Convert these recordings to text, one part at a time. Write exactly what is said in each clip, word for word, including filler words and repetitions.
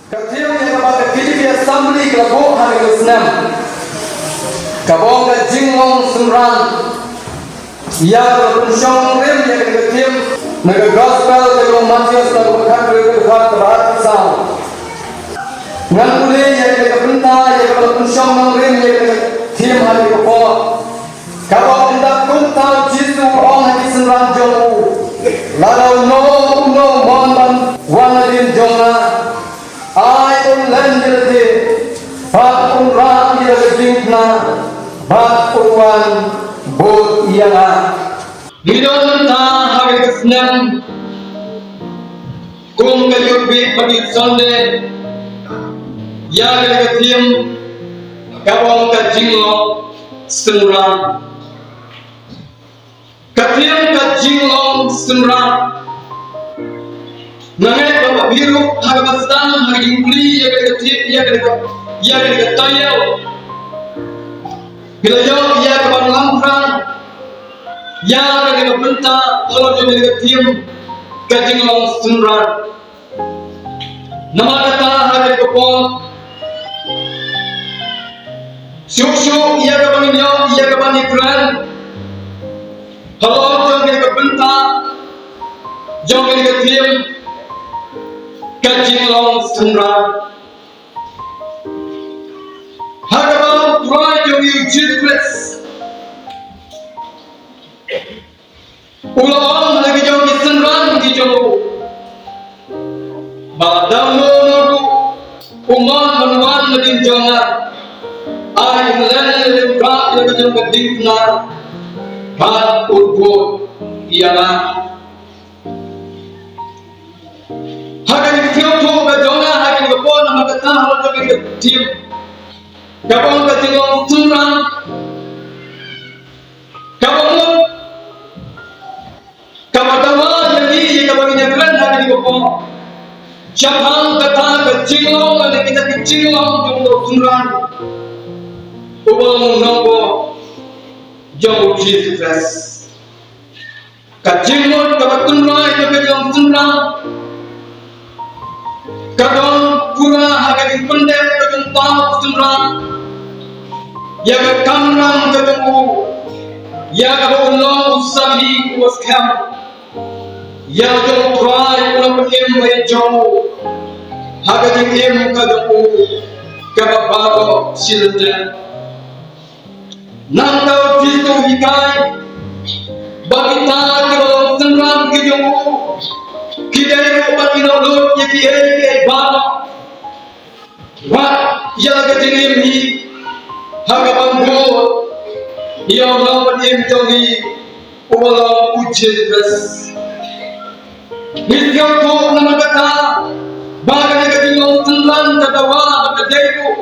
Ka theme ïa kaba ka K J P Assembly ka la buh ha kane ka snem, ka bang ka jinglong synran. Ïa kaba pynshong rim ïa kane ka theme na ka Gospel ka jong u Mathaios, na ka khathynriew, ka dkhot kaba arphew saw. Ngan pule ïa kane ka bynta, ïa kaba pynshong rim ïa kane ka theme ha kane ka por. Kaba ong, da kumta u Jisu u ong ha ki synran jong u, lada uno uno u mon ban wan nadien jong nga, ai un len ïa lade, bad un rah ïa la ka jingthna, bad un wan bud ïa nga. Ngi don mynta ha kane ka snem kum ka Youth Week bad Youth Sunday, ïa kane ka theme kaba ong ka jinglong synran. Ka theme ka jinglong synran. Nga ngeit ba phi ruh ha kaba sdang ha ka jingpule ïa kane ka theme, ïa kane ka, ïa kane ka title, phi la ïoh ïa kaba lam phrang ïa kane ka bynta halor jong kane ka theme ka jinglong synran. Namar kata ha kane ka por, shuh shuh ïa kaba ngin ïoh ïa kaba ngin kren halor jong kane ka bynta jong kane ka theme ka jinglong synran. Ha kaba u Trai jong ngi u Jisu Khrist u la ong ha la ki jong ki synran ki jong u, ba lada uno uno ruh u mon ban wan nadien jong nga, ai un len ïa lade, un rah ïa la ka jong ka jingthna, bad un bud ïa nga. Ha kane ka sngewthuh ka jong nga ha kane ka por, namar kata halor jong kane ka theme kaba ong ka jinglong synran, kaba mut, kaba dawa ïa ngi ïa kaba ngin ïa kren ha kane ka por, shaphang kata ka jinglong lane kita ki jinglong jong u synran uba long u nongbuh jong u Jisu Khrist. Ka jingmut kaba tynrai jong ka jinglong synran ka don pura ha ka jingpyndep ka jong u synran ïa ka kamram ka jong u, ïa kaba u long u sakhi uba skhem ïa la jong u Trai u nongpynim ba ïeit jong u ha ka jingim ka jong u kaba baroh shi lyndet. Nangta u Jisu u hikai ba kita kiba long synran ki jong u ki dei ruh ban ïeh lut ïa kiei kiei baroh, wat ïa la ka jingim hi ha kaban bud ïa u nongpynim jong ngi uba long u Jisu Khrist. Ngi sngewthuh namar kata ba kane ka jinglong synran ka dawa ba ka dei ruh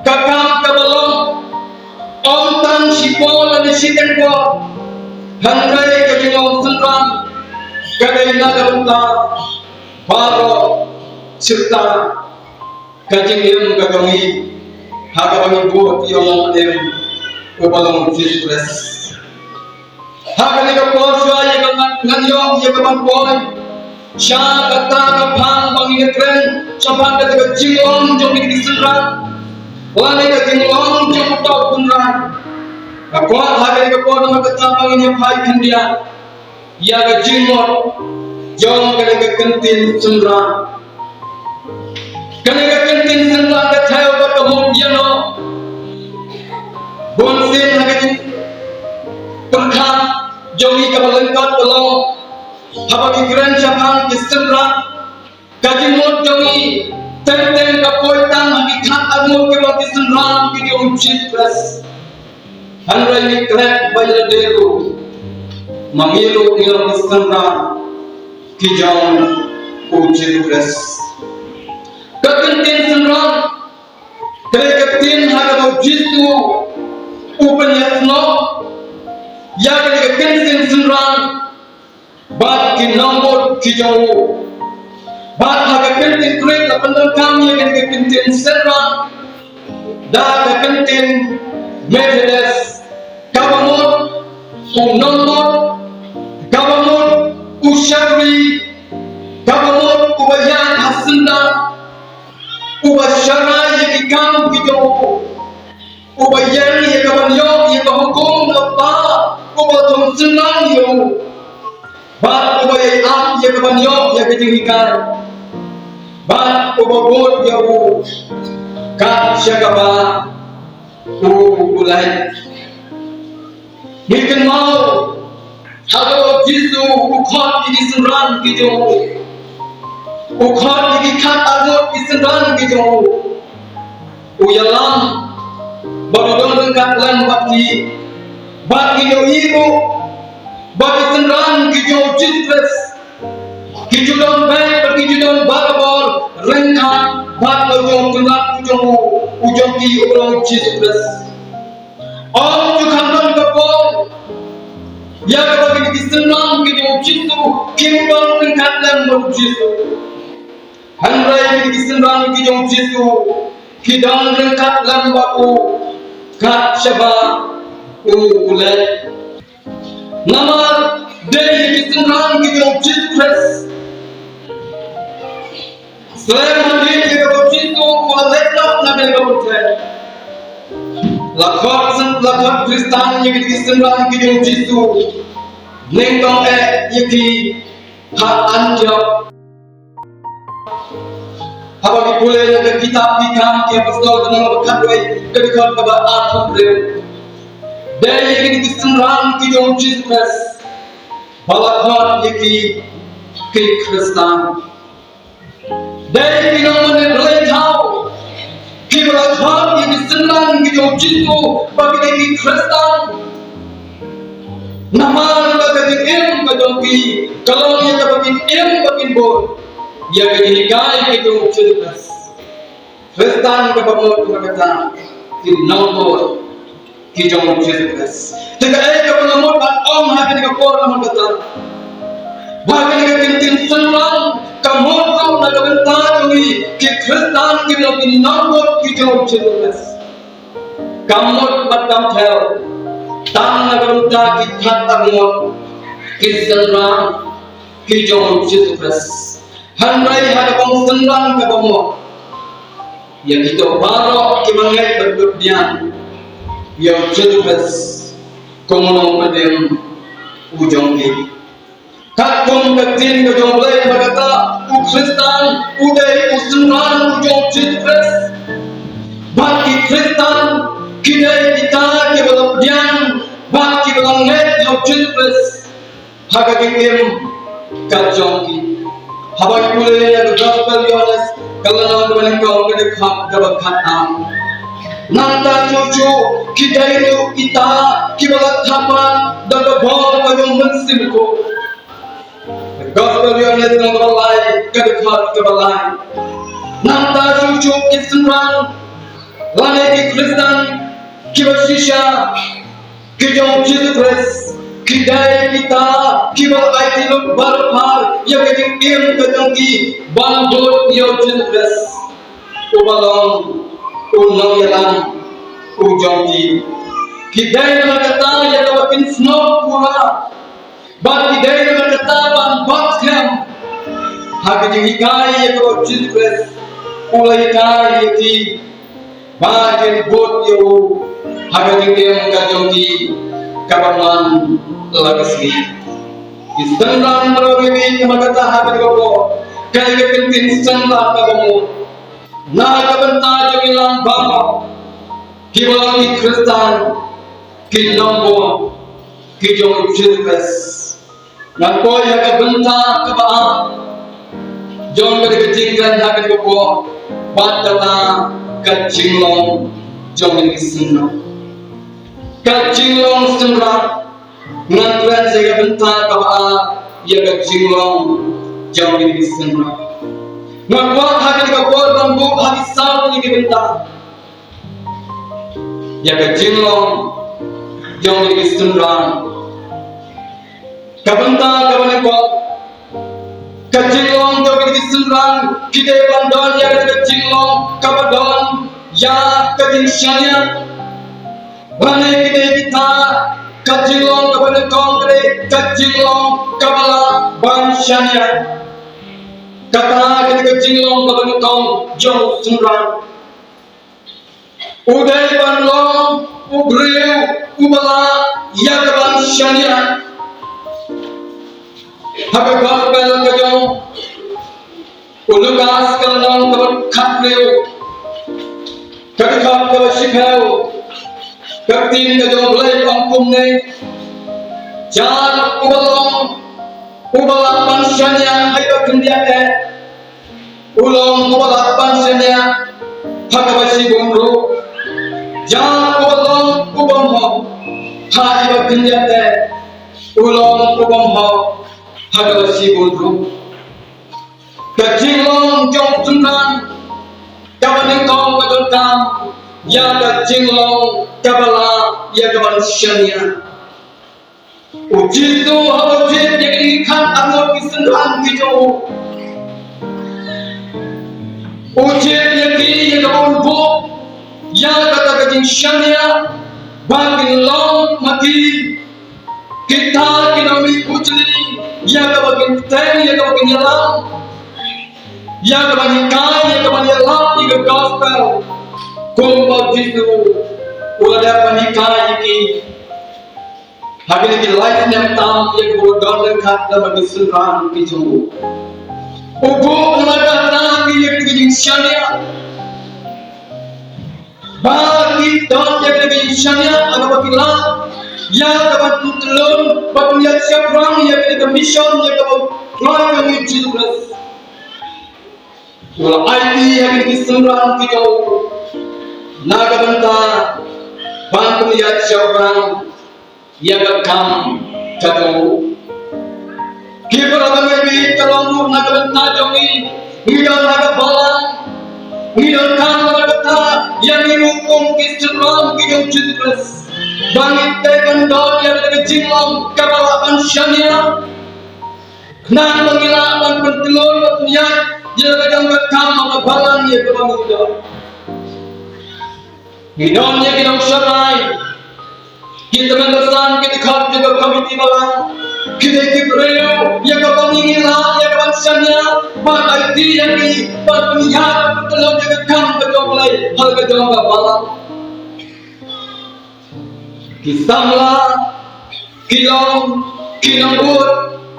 ka kam kaba long ym tang shipor lane shiteng por, hynrei ka jinglong synran ka dei na ka bynta baroh shirta ka jingim ka jong ngi ha kaba ngi bud ïa u nongpynim uba long u Jisu Khrist. Ha kane ka por shuwa ïa ka ngan, ngan ïoh ïa ka ban poi sha kata ka phang ba ngin ïa kren shaphang kata ka jinglong jong kine ki synran lane ka jinglong jong uta u synran. Nga kwah ha kane ka por namar kata ba ngin ïa phai khyndiat ïa ka jingmut jong kane ka kyntien synran. Kane ka kyntien synran ka thew bad ka mut ïano? Bunsien ha ka jingpyrkhat jong ngi kaba lyngkot ka long haba ngi kren shaphang ki synran, ka jingmut jong ngi teng teng ka poi tang ha ki khat arngut kiba long ki synran ki jong u Jisu Khrist. Hynrei ngi klet ba ïa lade ruh ma ngi ruh ngi long ki synran ki jong u Jisu Khrist. Ka kyntien synran ka dei ka ktien ha kaba u Jisu u pynïasnoh ïa kane ka kyntien synran bad ki nongbud ki jong u. Bad ha ka kyntien Greek la pyndonkam ïa kane ka kyntien synran da ka kyntien me the'des, kaba mut u nongbud, kaba mut u shakri, kaba mut uba ïaid ha syndah. Uba sharai ïa ki kam ki jong u. Uba ïeng ïa ka ban ïoh ïa ka hukum na u Kpa, uba thung synran ïa u. Bad uba ïai ap ïa ka ban ïoh ïa ka jinghikai. Bad uba bud ïa u kat sha kaba u, u leit. Ngi kynmaw, haba u Jisu u khot ïa ki synran ki jong u. U khot ïa ki khat arngut ki synran ki jong u. U ïalam, bad u don ryngkat lem bad ki. Bad ngi ïohi ruh, ba ki synran ki jong u Jisu Khrist. Ki ju don beit, bad ki ju don barabor, ryngkat, bad la u jong u kynrad u jong u, u jong ki u long u Jisu Khrist. Ym ju kham don ka por ïa kaba kine ki synran ki jong u Jisu, kim don ryngkat lem bad u Jisu. Hynrei kine ki synran ki jong u Jisu, ki don ryngkat lem bad u, kat shaba u, u leit. Namar dei ki synran ki jong u Jisu Khrist. Slem hadien ïa kaba u Jisu u la leit noh na ka bynta. La khot syn-, la khot Khristan ïa ki synran ki jong u Jisu. Nyngkong eh ïa ki ha Antiok. Haba ngi pule na ka kitab Ki Kam ki Apostol ka lynnong kaba khatwei, ka dkhot kaba arphew hynriew. Dei ïa ki synran ki jong u Jisu Khrist ba la khot ïa ki, ki Khristan. Dei ki nongmane blei thaw kiba la khot ïa ki synran ki jong u Jisu ba ki dei ki Khristan. Namar ba ka jingim ka jong ki ka long ïa kaba kin im ba kin bud ïa ka jinghikai ka jong u Jisu Khrist. Khristan kaba mut ka kata ki nongbud ki jong u Jisu Khrist. Te kaei kaba nga mut ban ong ha kane ka por namar kata, ba kane ka ktien synran ka mut ruh na ka bynta jong ngi ki Khristan kiba long ki nongbud ki jong u Jisu Khrist. Kam mut bad kam pher tang na ka bynta ki khat arngut ki synran ki jong u Jisu Khrist. Hynrei ha kaba ong synran kaba mut, ïa kito baroh kiba ngeit bad pdiang ïa u Jisu Khrist kum u nongpynim u jong ki. Katkum ka ktien ka jong u Blei ba kata, u Khristan u dei u synran u jong u Jisu Khrist. Bad ki Khristan ki dei kita kiba la pdiang bad kiba la ngeit ïa u Jisu Khrist ha ka jingim ka jong ki. Haba ngi pule ïa ka Gospel Ïohannes ka lynnong kaba nyngkong ka dkhot kaba khatar. Nangta shuh shuh ki dei ruh kita kiba la thapat da ka bor ka jong u Mynsiem Bakhuid. Gospel Ïohannes lynnong kaba lai ka dkhot kaba lai. Nangta shuh shuh ki synran lane ki Khristan kiba shisha ki jong u Jisu Khrist ki dei kita kiba la aiti lut baroh phar ïa ka jingim ka jong ki ban bud ïa u Jisu Khrist uba long u nongïalam u jong ki. Ki dei namar kata ïa kaba kin snoh pura. Bad ki dei namar kata ban bat skhem ha ka jinghikai ïa kaba u Jisu Khrist u la hikai ïa ki ba kin bud ïa u ha ka jingim ka jong ki kaba man la ka sngi. Ki synran baroh kine namar kata ha kane ka por ka dei ka ktien synran kaba mut na ka bynta jong ngi lang baroh kiba long ki Khristan, ki nongbud ki jong u Jisu Khrist. Nga poi ha ka bynta kaba ar jong kane ka jingkren ha kane ka por bad kata ka jinglong jong kine ki synran. Ka jinglong synran, ngan kren sa ïa ka bynta kaba ar ïa ka jinglong jong kine ki synran. Nga kwah ha kane ka por ban buh ha ki saw tylli ki bynta. Ïa ka jinglong jong kine ki synran. Ka bynta kaba nyngkong, ka jinglong jong kine ki synran ki dei ban don ïa ka jinglong kaba don ïa ka jingshaniah. Lane ki dei kita, ka jinglong kaba nyngkong ka dei ka jinglong kaba lah ban shaniah. Kata ka dei ka jinglong kaba nyngkong jong u synran. U dei ban long u briew uba lah ïa ka ban shaniah. Ha ka gospel ka jong u Lukas ka lynnong kaba khathynriew, ka dkhot kaba shiphew, ka ktien ka jong U Blei ka ong kumne: Jan uba long uba lah ban shaniah ha kaba khyndiat eh, u long uba lah ban shaniah ha kaba shibun ruh. Jan uba long uba hok ha kaba khyndiat eh, u long uba hok ha kaba shibun ruh. Ka jinglong jong u synran kaba nyngkong ka donkam ïa ka jinglong kaba lah ïa ka ban shaniah. U Jisu haba u jied ïa ki khatarngut ki synran ki jong u, u jied ïa ki ïa kaba un buh ïa kata ka jingshaniah ba kin long ma ki kita ki nongmihkhujli ïa kaba kin teng, ïa kaba kin ïalam, ïa kaba kin hikai, ïa kaba kin ïalam ïa ka gospel. Kumba u Jisu u la dep ban hikai ïa ki ha kine ki lai snem tam ïa kaba u don ryngkat lem bad ki synran ki jong u. U buh na ka bynta ki ïa kine ki jingshaniah. Ba ki don ïa kane ka jingshaniah ha kaba ki lah ïa ka ban pyntlun, ban pynïaid shaphrang ïa kane ka mission ïa kaba u Trai jong ngi Jisu Khrist u la aiti ïa kine ki synran ki jong u na ka bynta ban pynïaid shaphrang ïa ka kam ka jong u. Ki para bangeit, ka long ruh na ka bynta jong ngi, ngi don ha ka balang, ngi donkam na ka bynta ïa ngi ruh kum ki synran ki jong u Jisu Khrist ba ngin dei ban don ïa ka jinglong kaba lah ban shaniah. Khnang ba ngi lah ban pyntlun, ban pynïaid ïa ka jong ka kam ha ka balang ïa kaba ngi don. Ngi don ïa ki nongsharai, ki tymmen basan, ki dkhot jong ka komiti balang, ki dei ki briew ïa kaba ngi lah ïa ka ban shaniah ban aiti ïa ki ban pynïaid ban pyntlun ïa ka kam ka jong U Blei ha ka jong ka balang. Ki samla ki long ki nongbud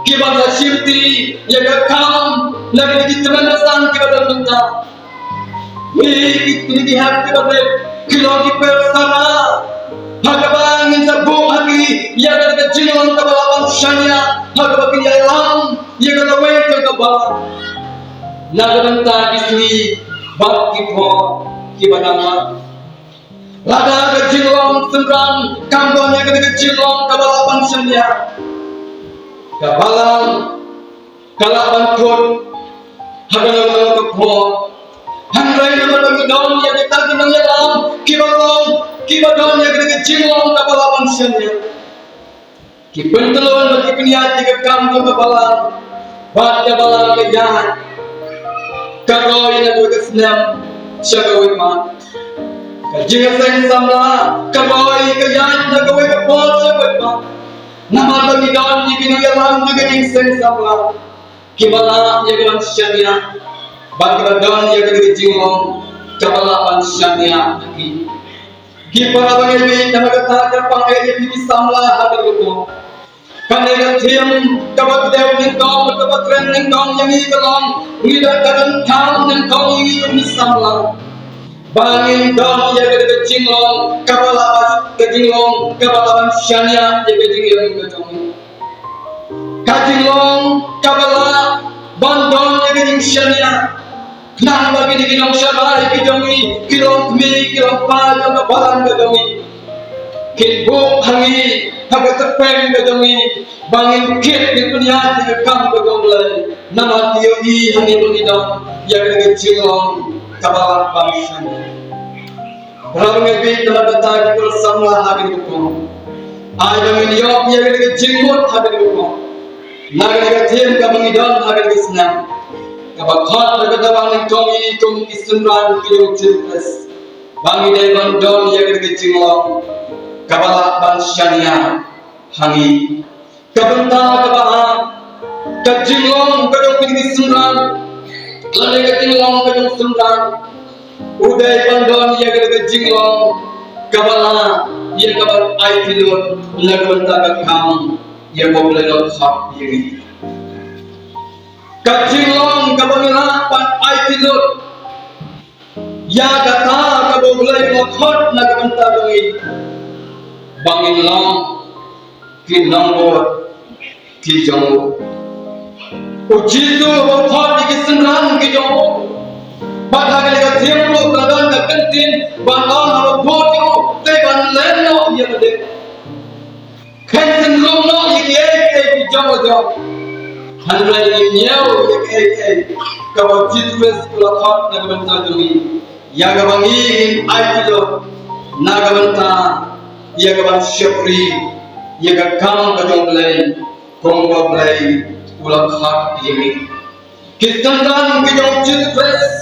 kiba sa shimti ïa ka kam na ki tymmen basan kiba don mynta. Ngi ki, ngi ki hep kiba rit ki long ki persana ha kaba ngin sa buh ha ki ïa ka jinglong kaba lah ban shaniah ha kaba kin ïalam ïa ka lawei ka kaba na ka bynta ki sngi bad ki por kiba dang wan. Lada ka jinglong synran kam don ïa ka jinglong kaba lah ban shaniah, ka balang ka lah ban kut ha kano kano ka por. Hynrei namar ba ngi don ïa kita ki nongïalam kiba long kiba don ïa ka jinglong kaba lah ban shaniah, ki pyntlun bad ki pynïaid ïa ka kam jong ka balang, bad ka balang ka ïaid ka roi na kawei ka snem sha kawei pat. Ka jingïaseng samla ka roi ka ïaid na kawei ka por sha kawei pat. Namar ba ngi don ïa ki nongïalam jong ka jingseng samla kiba lah ïa ka ban shaniah bad kiba don ïa ka jinglong kaba lah ban shaniah ha ki. Ki para bangeit, namar kata kyrpang ïa phi ki samla ha kane ka por. Kane ka theme kaba kdew nyngkong, kaba kren nyngkong ïa ngi ka long, ngi da ka donkam nyngkong ïa ngi kum ki samla ba ngin don ïa ka jinglong kaba lah, ka jinglong kaba lah ban shaniah ïa ka jingim ka jong ngi. Ka jinglong kaba lah ban don ïa ka jingshaniah. Khnang ba kine ki nongsharai ki jong ngi, ki longkmie ki longpa jong ka balang ka jong ngi, kin buh ha ngi ha ka tyrpeng ka jong ngi ba ngin kit, ngin pynïaid ïa ka kam ka jong U Blei. Namar ki ïohi ha ngi ba ngi don ïa ka jinglong kaba lah ban shaniah. Para bangeit, namar kata ki para samla ha kane ka por, ai ba ngin ïoh ïa ka jingmut ha kane ka por. Na kane ka theme kaba ngi don ha kane ka snem, kaba khot da kata ba nyngkong ïa ngi kum ki synran ki jong U Jisu Khrist, ba ngi dei ban don ïa ka jinglong kaba lah ban shaniah ha ngi. Ka bynta kaba ar, ka jinglong ka jong ngi ki synran lane ka jinglong ka jong u synran, u dei ban don ïa ka jinglong kaba lah ïa ka ban aiti lut na ka bynta ka kam ïa ba U Blei u la khot ïa ngi. Ka jinglong kaba ngi lah ban aiti lut ïa kata kaba U Blei u la khot na ka bynta jong ngi, ba ngin long ki nongbud ki jong u. U Jisu u khot ïa ki synran ki jong u. Bad ha kane ka ktien ruh ka don ka kyntien ban ong ha u khot ïa u, te ban len noh ïa lade. Kheiñ sngewlem noh ïa kiei kiei ki jong u jong. Hynrei ngin ñiew ïa kiei kiei kaba u Jisu Khrist u la khot na ka bynta jong ngi, ïa kaba ngi ngin aiti lut na ka bynta ïa ka ban shakri ïa ka kam ka jong U Blei, kumba U Blei u la khot ïa ngi. Ki synran ki jong u Jisu Khrist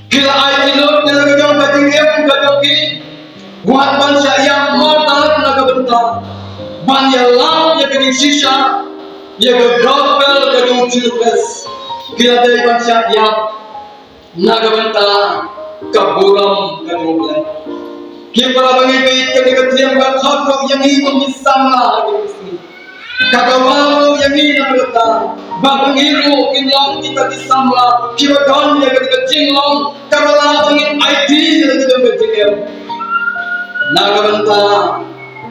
ki la aiti lut ïa la ka jong ka jingim ka jong ki, wat ban shah ïap martyr na ka bynta ban ïalap ïa ka jingshisha ïa ka gospel ka jong u Jisu Khrist. Ki la dei ban shah ïap na ka bynta ka burom ka jong U Blei. Ki para bangeit, kane ka ktien ka khot ruh ïa ngi kum ki samla ha kane ka sngi. Ka dawa ruh ïa ngi na ka bynta ba ngi ruh ngin long kita ki samla kiba don ïa kata ka jinglong kaba lah ba ngin aiti ïa kata ka jingim na ka bynta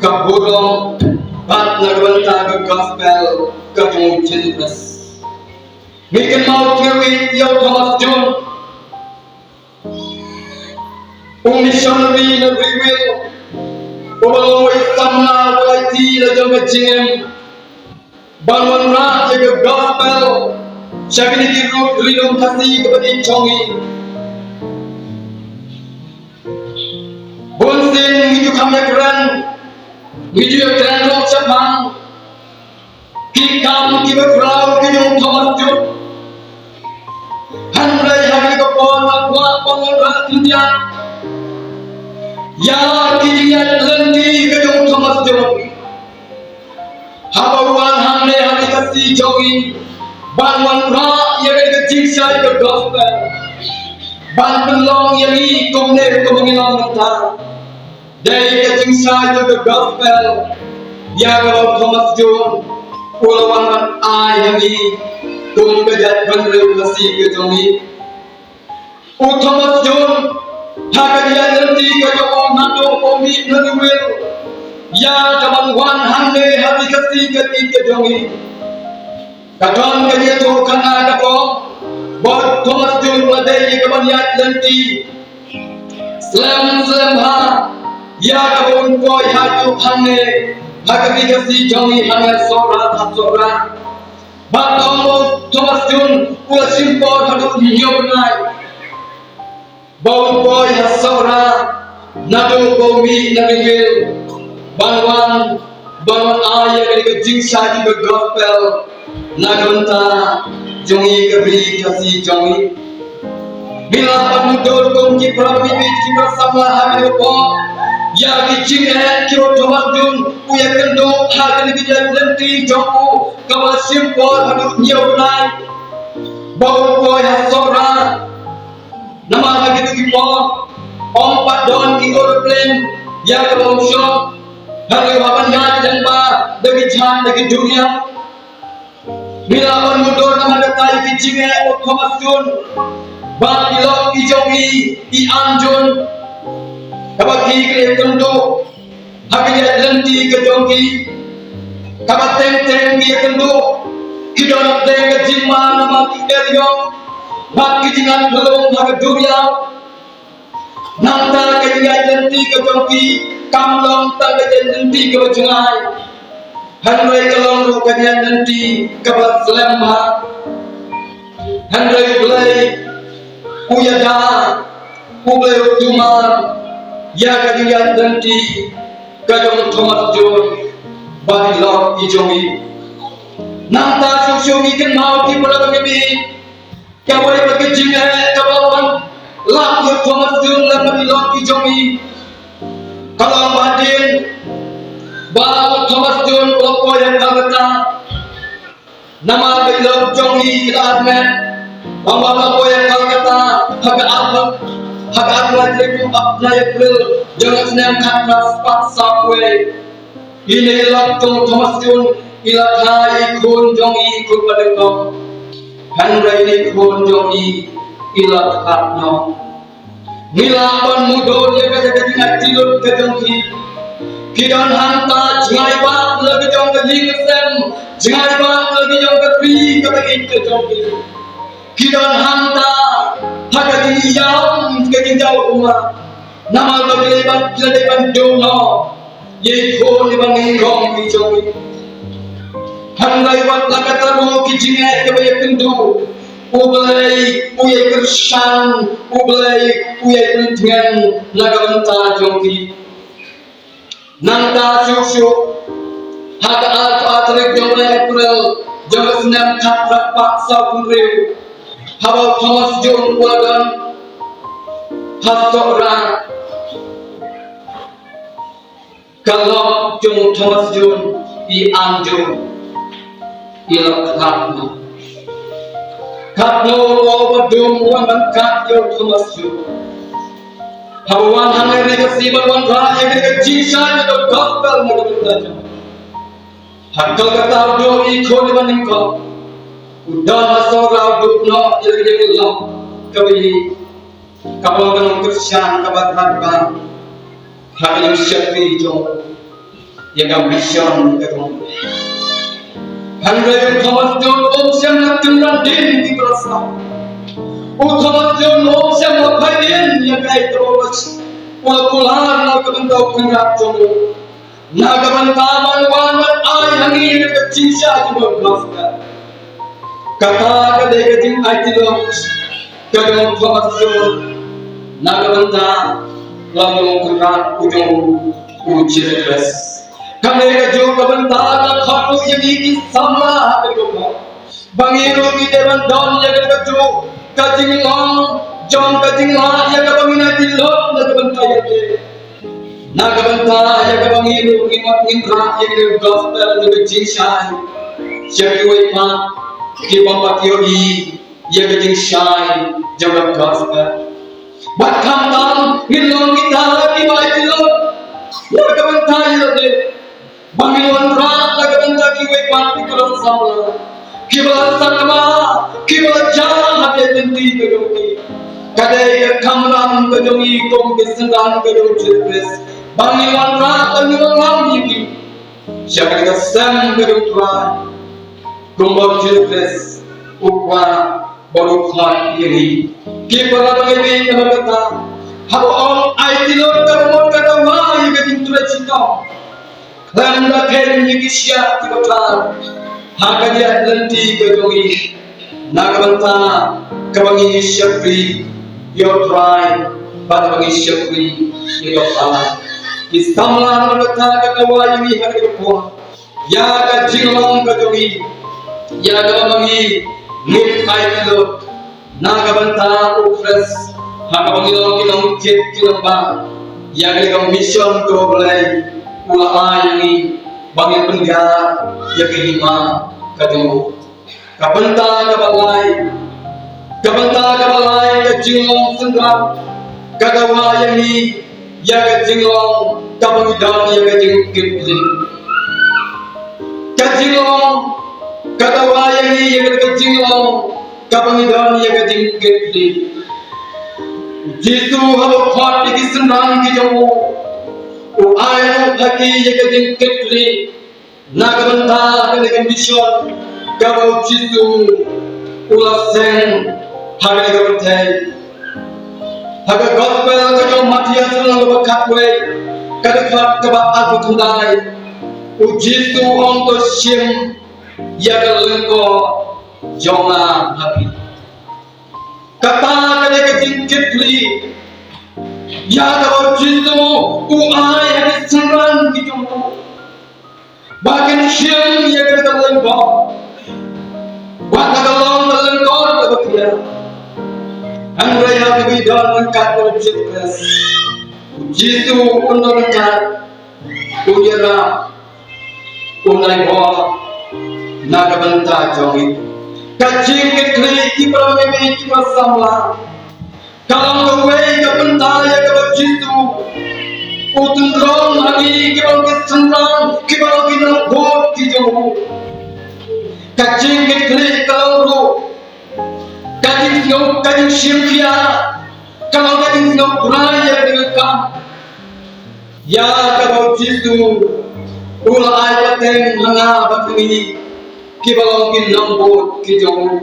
ka burom bad na ka bynta ka gospel ka jong u Jisu Khrist. Ngi kynmaw tyrwa ïa u Thomas Jones, u missionary na Brazil, uba long uwei u samla uba la aiti la jong ka jingim ban wanrah ïa ka gospel sha kine ki ri lum Khasi kaba ïeit jong ngi. Bunsien ngi ju kham ïakren, ngi ju ïakren ruh shaphang ki kam kiba khraw ki jong u Thomas Jones. Hynrei ha kane ka por nga kwah ban wanrah khyndiat ïa ki jingïaid lynti ka jong u Thomas Jones, haba u wan hangne ha ka Khasi jong ngi ban wanrah ïa ka jingshai ka gospel, ban pynlong ïa ngi kumne kumba ngi long mynta. Dei ka jingshai jong ka gospel ïa kaba u Thomas Jones u la wan ban ai ha ngi kum ka jaitbynriew Khasi ka jong ngi. U Thomas Jones ha ka jingïaid lynti ka jong u naduh ba u mih na New York ïa ka ban wan hangne ha ka Khasi ka jong ngi. Ka don ka jingïathuhkhana ka ong ba u Thomas Jones u la dei ïa ka ban ïaid lynti. Slem slem ha ïa kaba un poi hajuh hangne ha ka ri Khasi jong ngi hangne Sohra ha Sohra. Bad ong ba u Thomas Jones u la shim por haduh hynñiew bnai ba un poi ha Sohra naduh ba u mih na New York ban wan ban wan ai ïa ka jingshai ka gospel na ka bynta jong ngi ka ri Khasi jong ngi. Ngi lah ban mutdur kum ki para bangeit ki para samla ha kane ka por ïa ki jingeh kiba u Thomas Jones u ïakynduh ha kane ka jingïaid lynti jong u kaba la shim por haduh hynñiew bnai ba un poi ha Sohra. Namar ha kito ki por ym pat don ki aeroplane ïa ka ban shoh, hynrei u hap ban ïaid lyngba da ki jhak da ki duriaw. Ngi lah ban mutdur namar kata ïa ki jingeh u Thomas Jones bad ki lok ki jong ngi, i Ann Jones, kaba ki kren kynduh ha ka jingïaid lynti ka jong ki. Kaba teng teng ki ïakynduh ki don teng ka jingma namar ki eriong bad ki jingïaid lynti ha ka duriaw. Nangta ka jingïaid lynti ka jong ki kam long tang ka jingïaid lynti kaba jngai, hynrei ka long ruh ka jingïaid lynti kaba slem bha. Hynrei U Blei u ïada, U Blei u tumar ïa ka jingïaid lynti ka jong u Thomas Jones bad ki lok ki jong ngi. Nangta shuh shuh ngi kynmaw ki para bangeit, kawei pat ka jingeh kaba wan lap ïa u Thomas Jones lem bad ki lok ki jong ngi. Ka long ba hadien ba u Thomas Jones u la poi ha Calcutta. Namar ba i lok jong ngi i la armet, Bang ba la poi ha Kolkata ha ka arphew, ha ka arphew lai tarik u Ap-, lai April jong ka snem khatphra spah sawphew wei. Ine i lok jong u Thomas Jones i la kha ïa i khun jong i, i khun ba nyngkong. Hynrei ine i khun jong i i la khlad noh. Ngi lah ban mudui ïa ka, ka jingaiti lut ka jong ki. Ki don hangta jngai bah la ka jong ka ïing ka sem, jngai bah la ka jong ka ri kaba ïeit ka jong ki. Ki don hangta ha ka jingïam ka jingjaw ummat. Namar ba ki la dei ban, ki la dei ban duh noh ïa i khun iba nyngkong ki jong ki. Hynrei wat la katta ruh ki jingeh kiba ïakynduh, U Blei u ïai kyrshan, U Blei u ïai pyntngen na ka bynta jong ki. Nangta shuh shuh ha ka arphew ar tarik jong u April jong ka snem khatphra spah sawphew hynriew, haba u Thomas Jones u la don ha Sohra, ka lok jong u Thomas Jones, i Ann Jones, i la khlad noh. Katno u lawbadum u wan ban khat ïa u Thomas Jones. Haba u wan hangne ha Ri Khasi ban wanrah ïa ka jingshai jong ka gospel na ka bynta jong u. Ha Kolkata u duh ïa i khun iba nyngkong. U don ha Sohra u duh noh ïa ka jinglong kaba ïeit, kaba long ka nongkyrshan kaba thrang bha ha ka jingshakri jong u ïa ka mission ka jong u. Hynrei u Thomas Jones um shym la kynran dien ki para saw. U Thomas Jones um shym la phai dien ïa kaei kaba u la, u la kular na ka bynta u kynrad jong u. Na ka bynta ban wan ban ai ha ngi ka jingshai jong ka gospel. Kata ka dei ka jingaiti lut ka jong u Thomas Jones na ka bynta la jong u Kynrad u jong u, u Jisu Khrist. Kane kajuh ka bynta ka khot ruh ïa ngi ki samla ha kane ka por ba ngi ruh ngi dei ban don ïa kane kajuh ka jinglong jong ka jinglah ïa kaba ngin aiti lut na ka bynta ïa ki. Na ka bynta ïa kaba ngi ruh ngin wan ngin rah ïa ka gospel jong ka jingshai sha kiwei pat kiba ym pat ïohi ïa ka jingshai jong ka gospel. Bad khamtam ngin long kita kiba aiti lut na ka bynta ïa lade. Ba ngin wanrah na ka bynta kiwei pat ki para samla kiba la sakma, kiba la jah ha ka lynti ka jong ki. Ka dei ka kamram ka jong ngi kum ki synran ka jong u Jisu Khrist ba ngin wanrah, ba ngin wanlam ïa ki sha ka sem ka jong u Trai. Kumba u Jisu Khrist u kwah bad u khot ïa ngi. Ki para bangeit, namar kata haba ong aiti lut, ka mut ka dawa ïa ka jingtrei shitom. Khlem da kheiñ ïa ki shiah kiba thymmai ha ka ïaid lynti ka jong ngi na ka bynta kaba ngi shakri ïa u Trai bad ba ngi shakri ïa u Trai. Ki samla, namar kata ka dawa ïa ngi ha kane ka por ïa ka jinglong ka jong ngi, ïa kaba ma ngi ngin aiti lut na ka bynta u Khrist ha kaba ngi long ki nongkit ki nongbah ïa kane ka mission kaba U Blei u la ai ïa ngi ba ngin pynjah ïa ka hima ka jong u. Ka bynta kaba lai, ka bynta kaba lai ka jinglong synran ka dawa ïa ngi ïa ka jinglong kaba ngi don ïa ka jingkitkhlieh. Ka jinglong ka dawa ïa ngi ïa ka jinglong kaba ngi don ïa ka jingkitkhlieh. U Jisu haba u khot ïa ki synran ki jong u, u ai ruh ha ki ïa ka jingkitkhlieh. Na ka bynta kane ka mission kaba u Jisu u la seng ha kane ka pyrthei. Ha ka gospel ka jong u Mathaios lynnong kaba khatwei, ka dkhot kaba arphew khyndai, u Jisu u ong, to shim ïa ka lyngkor jong nga ha phi. Kata ka dei ka jingkitkhlieh ïa kaba u Jisu u ai ha ki synran ki jong u. Ba kin shim ïa kata ka lyngkor. Wat la ka long ka lyngkor kaba khia. Hynrei ha kaba ngi don ryngkat bad u Jisu Khrist, u Jisu un don ryngkat, un ïarap, un ai bor na ka bynta jong ngi. Ka jingkitkhlieh, ki para bangeit, ki para samla, ka long kawei ka bynta ïa kaba U Jisu u tynrong ha ngi kiba long ki synran, kiba long ki nongbud ki jong u. Ka jingkitkhlieh ka long ruh ka jingsngew, ka jingshim khia, ka long ka jingsngew pura ïa ka kam ïa kaba U Jisu u la ai pateng ha nga bad ha ngi kiba long ki nongbud ki jong u.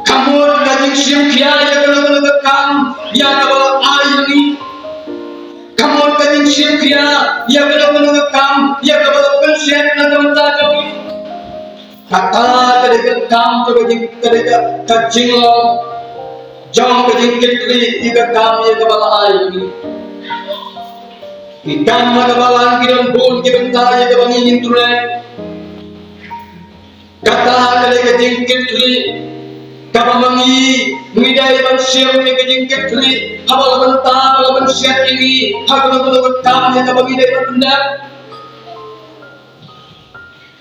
Ka mut ka jingshim khia ïa kano kano ka kam ïa kaba la ai ha ngi. Ka mut ka jingshim khia ïa kano kano ka kam ïa kaba la pynshet na ka bynta jong ngi. Kata ka dei ka kam, ka dei ka, ka dei ka, ka jinglong jong ka jingkitkhlieh ïa ka kam ïa kaba la ai ha ngi. Ki kam ha ka balang ki don bun ki bynta ïa kaba ngi ngin trei. Kata ka dei ka jingkitkhlieh kaba ma ngi ngi dei ban shim ïa ka jingkitkhlieh haba la bynta, haba la pynshet ïa ngi ha kano kano ka kam ïa kaba ngi dei ban pyndep.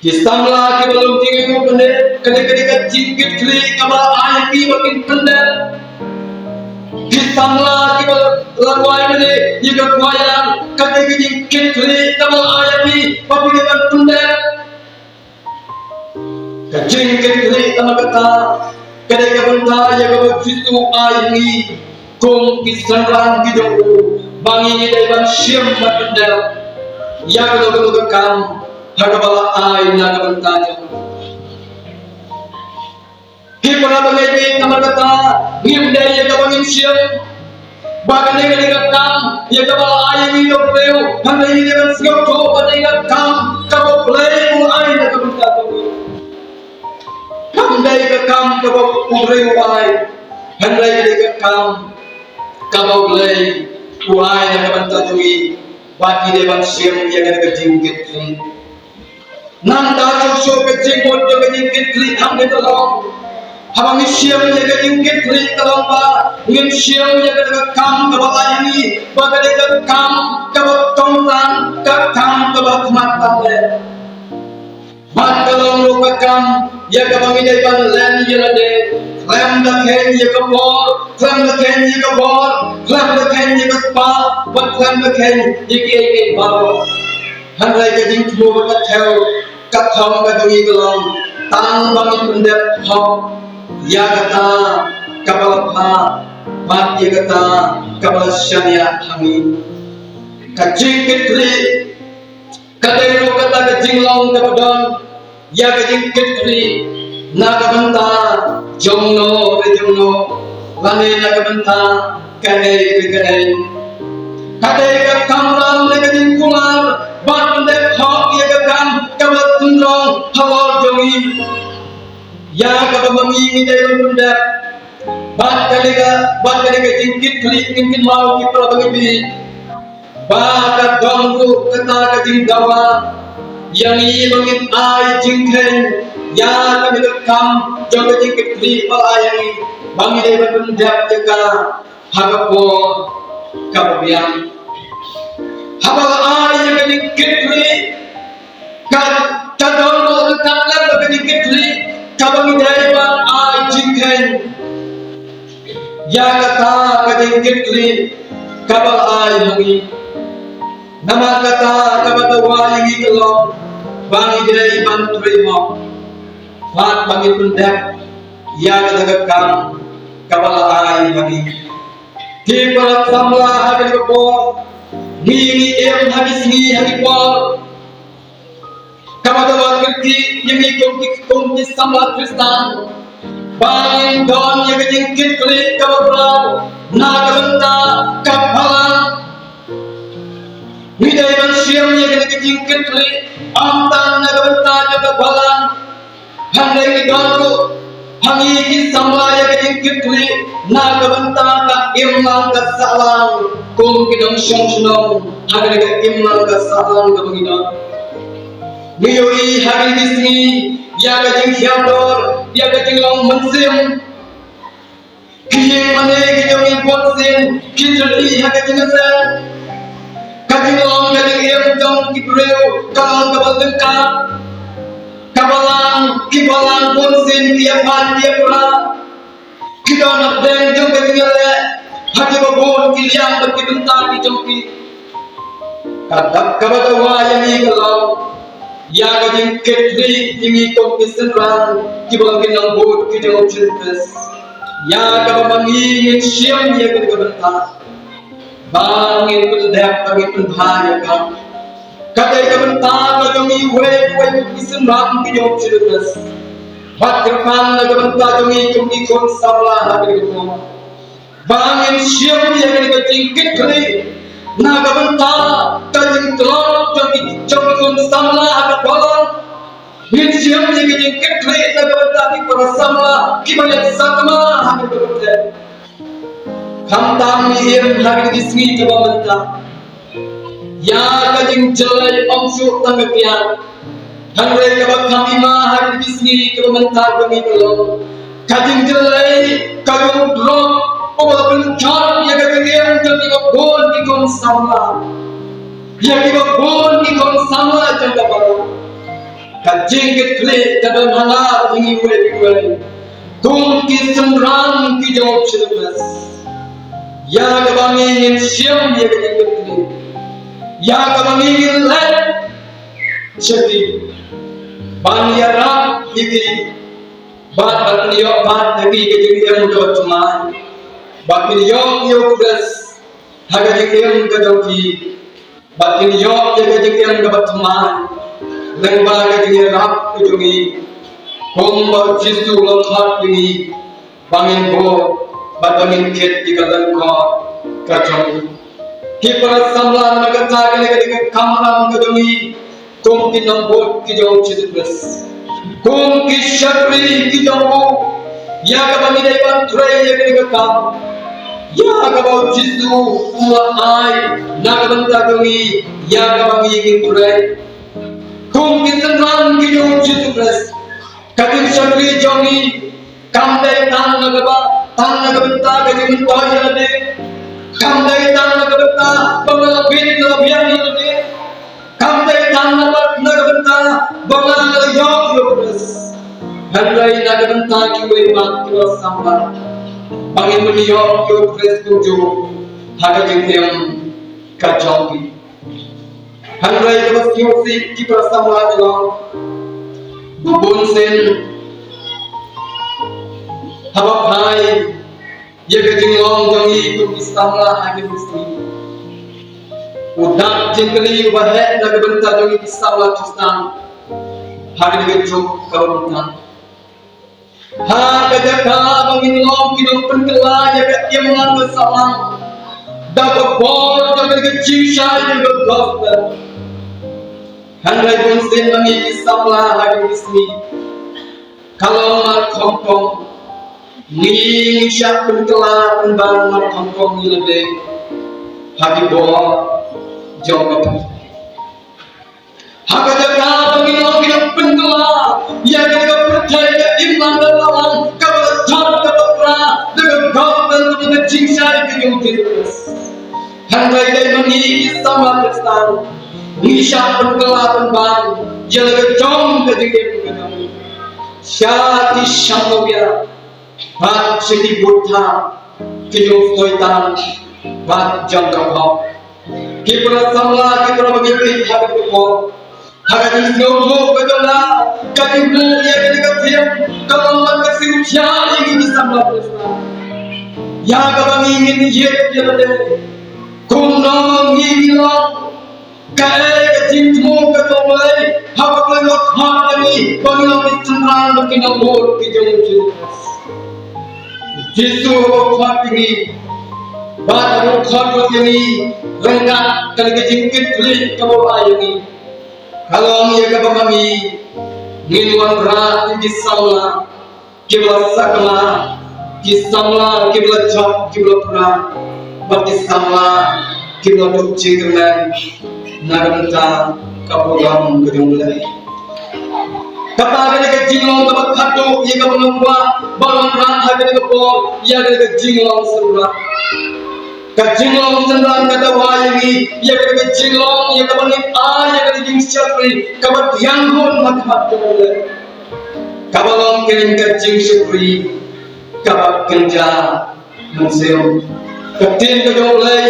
Ki samla kiba long jingïaroh mynne, ka dei, ka dei ka jingkitkhlieh kaba ai ïa ki ba kin pyndep. Ki samla kiba la rwai mynne ïa ka khwaïang, ka dei ka jingkitkhlieh kaba ai ïa ki ba phi dei ban pyndep. Ka jingkitkhlieh tang kata ka dei ka bynta ïa kaba U Jisu u ai ha ngi kum ki synran ki jong u, ba ngi dei ban shim bad pyndep ïa kano kano ka kam ha kaba la ai na ka bynta jong u. Ki para bangeit, namar kata ngim dei ïa kaba ngin shim ba kane ka dei ka kam ïa kaba la ai ïa ngi da u briew, hynrei ngi dei ban sngewthuh ba dei ka kam kaba U Blei u ai na ka bynta jong ngi. Kam dei ka kam kaba u briew u ai, hynrei ka dei ka kam kaba U Blei u ai na ka bynta jong ngi, bad ngi dei ban shim ïa kane ka jingkitkhlieh. Nangta shuh shuh ka jingmut jong ka jingkitkhlieh kam dei ka long, haba ngi shim ïa ka jingkitkhlieh ka long ba ngin shim ïa kane ka kam kaba la ai ïa ngi ba ka dei ka kam kaba kongsan, ka kam kaba khmat tam leh. Bad ka long ruh ka kam ïa kaba ngi dei ban len ïa lade, khlem da kheiñ ïa ka por, khlem da kheiñ ïa ka bor, khlem da kheiñ ïa ka spah, bad khlem da kheiñ ïa kiei kiei baroh. Hynrei ka jingthmu bad ka thew, ka thong ka jong ngi ka long tang ba ngin pyndep hok ïa kata kaba la phah bad ïa kata kaba la shaniah ha ngi. Ka jingkitkhlieh ka dei ruh kata ka jinglong kaba don ïa ka jingkitkhlieh na ka bynta jong no re jong no, lane na ka bynta kaei re kaei. Ka dei ka kamram ne ka jingkular ban pyndep hok ïa ka kam kaba tynrong halor jong ngi, ïa kaba ma ngi ngi dei ban pyndep. Bad kane ka, bad kane ka jingkitkhlieh ngin kynmaw ki para bangeit, ba ka don ruh kata ka jingdawa ïa ngi ba ngin ai jingkheiñ ïa kane ka kam jong ka jingkitkhlieh ba la ai ïa ngi, ba ngi dei ban pyndep ïa ka ha ka por kaba biang. Haba la ai ïa ka jingkitkhlieh, ka, ka don ruh ka khlem ka jingkitkhlieh kaba ngi dei ban ai jingkheiñ ïa kata ka jingkitkhlieh kaba la ai ha ngi. Namar kata kaba dawa ïa ngi ka long ba ngi dei ban trei hok bad ba ngin pyndep ïa kata ka kam kaba la ai ha ngi. Ki para samla, ha kane ka por ngi, ngi im ha ki sngi, ha ki por kaba dawa kyrkieh ïa ngi kum ki, kum ki samla Khristan ba ngin don ïa ka jingkitkhlieh kaba khraw na ka bynta ka balang. Ngi dei ban shim ïa kane ka jingkitkhlieh ym tang na ka bynta jong ka balang, hynrei ngi don ruh ha ngi ki samla ïa ka jingkitkhlieh na ka bynta ka imlang ka sahlang kum ki nongshong shnong ha kane ka imlang ka sahlang kaba ngi don. Ngi ïohi ha kine ki sngi ïa ka jinghiar dor, ïa ka jinglong mynsiem. Ki ïing mane ki jong ngi bunsien ki jylliew ha ka jingïaseng. Ka jinglong ka jingim jong ki briew ka long kaba lyngkot, kaba lang, ki balang bun sien ki ïa phan ki ïa pra, ki don hapdeng jong ka jingïaleh ha kiba bun ki liang bad ki bynta ki jong ki. Ka dap kaba dawa ïa ngi ka long ïa ka jingkit khlieh ïa ngi kum ki synran kiba long ki nongbud ki jong U Jisu Khrist, ïa kaba ma ngi ngin shim ïa kane ka bynta ba ngin pyndep, ba ngin pynbha ïa ka. Ka dei ka bynta ka jong ngi uwei pa uwei ki synran ki jong U Jisu Khrist. Bad kyrpang na ka bynta jong ngi kum ki khun samla ha kane ka por, ba ngin shim ïa kane ka jingkit khlieh na ka bynta ka jingtlot jong ki, jong ki khun samla ha ka balang. Ngin shim ïa ka jingkit khlieh na ka bynta ki para samla kiba ïa sakma ha kane ka pyrthei. Khamtam ngi im ha kine ki sngi kiba mynta, ïa ka jingjyllei ym shuh tang ka kiad. Hynrei kaba kham hima ha kine ki sngi kiba mynta ka ngi ka long ka jingjyllei ka jong u drok uba pynjot ïa ka jingim jong kiba bun ki khun samla, ïa kiba bun ki khun samla jong ka balang. Ka jingkit khlieh ka don ha nga bad ha ngi uwei pa uwei kum ki synran ki jong U Jisu Khrist, ïa kaba ngi ngin shim ïa ka jingkit khlieh, ïa kaba ngi ngin leit sha ki ban ïarap ïa ki bad ban ïoh pat ïa ki ka jingim kaba thymmai, ba kin ïoh ïa U Khrist ha ka jingim ka jong ki, ba kin ïoh ïa ka jingim kaba thymmai lyngba ka jingïarap ka jong ngi, kumba U Jisu u la khot ïa ngi ba ngin buh bad ba ngin kit ïa ka lyngkot ka jong ngi. Ki para samla, na kata ka dei ka kamram ka jong ngi kum ki nongbud ki jong U Jisu Khrist, kum ki shakri ki jong u, ïa kaba ngi dei ban trei ïa kane ka kam, ïa kaba U Jisu u la ai na ka bynta jong ngi, ïa kaba ngi ngin trei kum ki synran ki jong U Jisu Khrist. Ka jingshakri jong ngi kam dei tang na kaba, tang na ka bynta ka jingmyntoi ïa lade, kam dei tang na ka bynta ba nga la bit, nga la biang ïa lade, kam dei tang na ka, na ka bynta ba nga la ïoh ïa U Khrist. Hynrei na ka bynta kiwei pat ki para samla, ba ngin ïoh ïa U Khrist kumjuh ha ka jingim ka jong ngi. Hynrei kaba sngewsih ki para samla, ka long ba bun sien haba phai ïa ka jinglong jong ngi kum ki samla ha kine ki sngi, u dak jingkylli uba heh na ka bynta jong ngi ki samla Khristan ha kane ka juk kaba mynta. Ha ka jaka ba ngin long ki nongpynkylla ïa ka imlang ka sahlang da ka bor jong ka jingshai jong ka gospel, hynrei bun sien ma ngi ki samla ha kine ki sngi ka long markhongkong. Ngi, ngi shah pynkylla pynban markhongkong ïa lade ha ki bor jong ka pyrthei. Ha ka jaka ba ngi long ki nongpynkylla ïa ka pyrthei ka imlang ka sahlang kaba la jot kaba pra da ka gospel, da ka jingshai ka jong U Jisu Khrist, hynrei dei ma ngi ki samla Khristan ngi shah pynkylla pynban ïa la ka jong ka jingim ka jong ngi sha ki shnong Mawbia bad sha ki bynta ki jong u Soitan bad jong ka pop. Ki para samla, ki para bangeit ha kane ka por, ha ka jingsngewthuh ka jong nga, ka jingbuh ïa kane ka theme ka long ban ka sngewthuh ïa ngi ki samla Khristan ïa kaba ngi ngin ïeit ïa lade, kumno ngi ngi long, kaei ka jingthmu ka jong U Blei haba U Blei u la khot ïa ngi ba ngin long ki synran bad ki nongbud ki jong U Jisu. U Jisu haba u khot ïa ngi, bad haba u khot ïa ngi ryngkat kane ka jingkitkhlieh kaba u ai ïa ngi, ka long ïa kaba ma ngi ngin wanrah kum ki samla kiba la sakma, ki samla kiba la jot, kiba la pra, bad ki samla kiba la duh jingkyrmen na ka bynta ka burom ka jong U Blei. Kata ka dei ka jinglong kaba khadduh ïa kaba nga kwah ban wanrah ha kane ka por, ïa kane ka jinglong synran. Ka jinglong synran ka dawa ïa ngi ïa kane ka jinglong, ïa kaba ngin ai ïa kane ka jingshakri kaba thiang hun ha khmat jong U Blei. Kaba long kein ka jingshakri kaba kynja mynsiem. Ka ktien ka jong U Blei,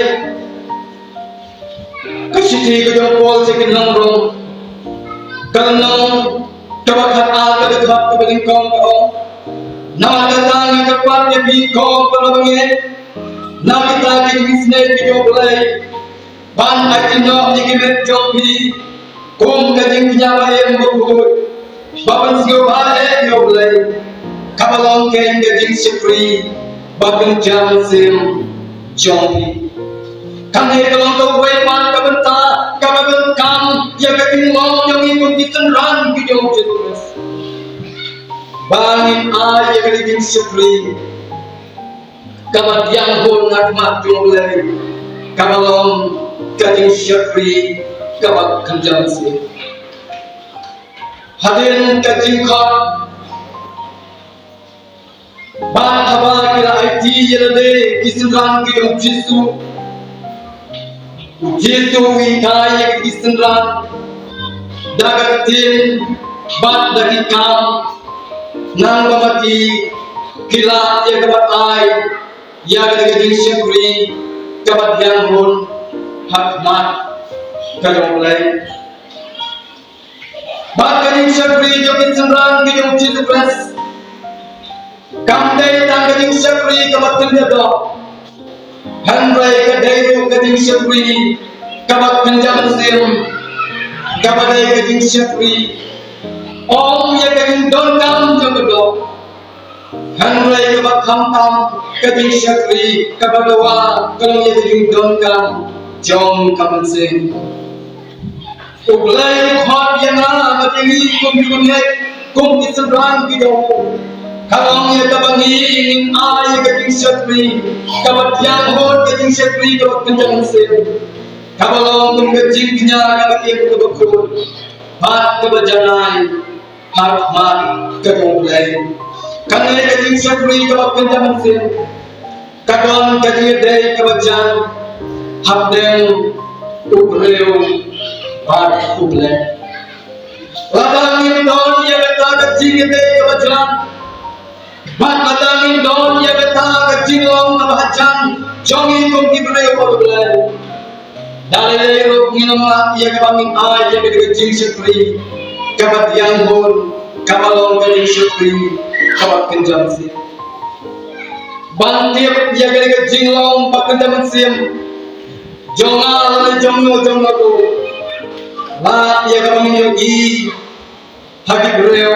ka shithi ka jong u Paul sha ki nong Rom, ka lynnong kaba khatar, ka dkhot kaba nyngkong ka ong: Namar kata nga kyrpad ïa phi ko para bangeit, na kita ki jingsneng ki jong U Blei, ban aiti noh ïa ki met jong phi kum ka jingkñia ba im bakhuid, ba pynsngewbha eh ïa U Blei, kaba long kein ka jingshakri ba kynja mynsiem jong phi. Kane ka long kawei pat ka bynta kaba donkam ïa ka jinglong jong ngi kum ki synran ki jong U Jisu Khrist, ba ngin ai ïa ka jingshakri kaba diang hun ha khmat jong U Blei, kaba long ka jingshakri kaba kynja mynsiem. Hadien ka jingkhot, bad haba ki la aiti ïa lade ki synran ki jong U Jisu, U Jisu u hikai ïa ki synran da ka ktien bad da ki kam, nang ba ma ki ki lah ïa kaba ai ïa ka jingshakri kaba diang hun ha khmat ka jong U Blei. Bad ka jingshakri jong ki synran ki jong U Jisu Khrist kam dei tang ka jingshakri kaba kynja doh, hynrei ka dei ruh ka jingshakri kaba kynja mynsiem, kaba dei ka jingshakri ym ïa ka jingdonkam jong ka doh, hynrei kaba khamtam ka jingshakri kaba dawa ka long ïa ka jingdonkam jong ka mynsiem. U Blei u khot ïa nga bad ïa ngi kum ki bangeit, kum ki synran ki jong u, ka long ïa kaba ngi ngin ai ïa ka jingshakri kaba diang hun, ka jingshakri kaba kynja mynsiem, kaba long kum ka jingkñia kaba im kaba khuid bad kaba janai ha khmat ka jong U Blei. Kane ka jingshakri kaba kynja mynsiem ka don ka jingïadei kaba jan hapdeng u briew bad U Blei. Lada ngim don ïa kata ka jingïadei kaba jan, bad lada ngim don ïa kata ka jinglong kaba hajan jong ngi kum ki briew bad U Blei, da lei lei ruh ngin ym lah ïa kaba ngin ai ïa ka jingshakri kaba diang hun, kaba long ka jingshakri kaba kynja mynsiem. Ban tip ïa ka jinglong ba kynja mynsiem jong nga lane jong no jong no, to lah ïa kaba ngin ïohi ha ki briew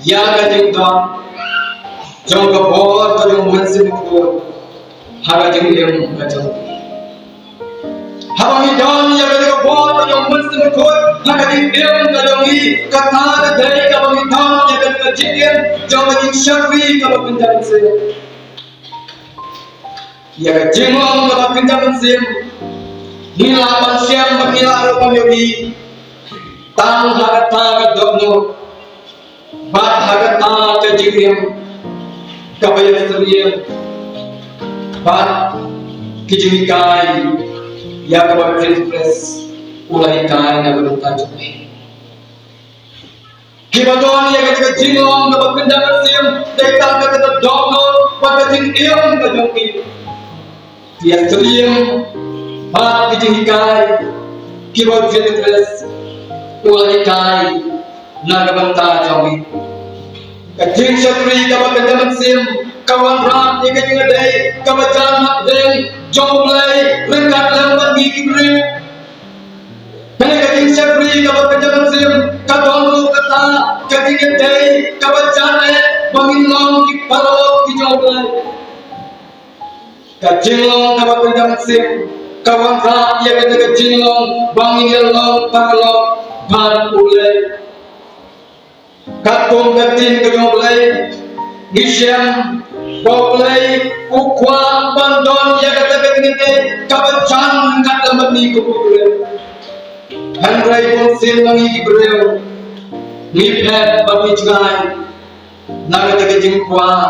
ïa ka jingdon jong ka bor ka jong U Mynsiem Bakhuid ha ka jingim ka jong ngi. Haba ngi don ïa ka jingkabor ka jong U Mynsiem Bakhuid ha ka jingim ka jong ngi, kata ka dei kaba ngi don ïa ka jingim jong ka jingshakri kaba kynja mynsiem. Ïa ka jinglong kaba kynja mynsiem ngi lah ban shem bad ngi lah ruh ban ïohi tang ha kata ka dohnud bad ha kata ka jingim kaba ïasyriem bad ki jinghikai ïa kaba U Jisu Khrist u la hikai na ka bynta jong ngi. Kiba don ïa kata ka jinglong kaba kynja mynsiem dei tang kata ka dohnud bad ka jingim ka jong ngi. Ki ïasyriem bad ki jinghikai kiba U Jisu Khrist u la hikai na ka bynta jong ngi. Ka jingshakri kaba kynja mynsiem ka wanrah ïa ka jingïadei kaba jan hapdeng jong U Blei ryngkat lem bad ngi ki briew. Kane ka jingshakri kaba kynja mynsiem ka don ruh kata ka jingïadei kaba jan eh ba ngin long ki paralok ki jong U Blei. Ka jinglong kaba kynja mynsiem ka wanrah ïa kata ka jinglong ba ngin ïa long paralok bad U Blei. Katkum ka ktien ka jong U Blei ngi shem ba U Blei u kwah ban don ïa kata ka jingïadei kaba jan ryngkat lem bad ngi kum ki briew. Hynrei bunsien ma ngi ki briew ngi phet bad ngi jngai na kata ka jingkwah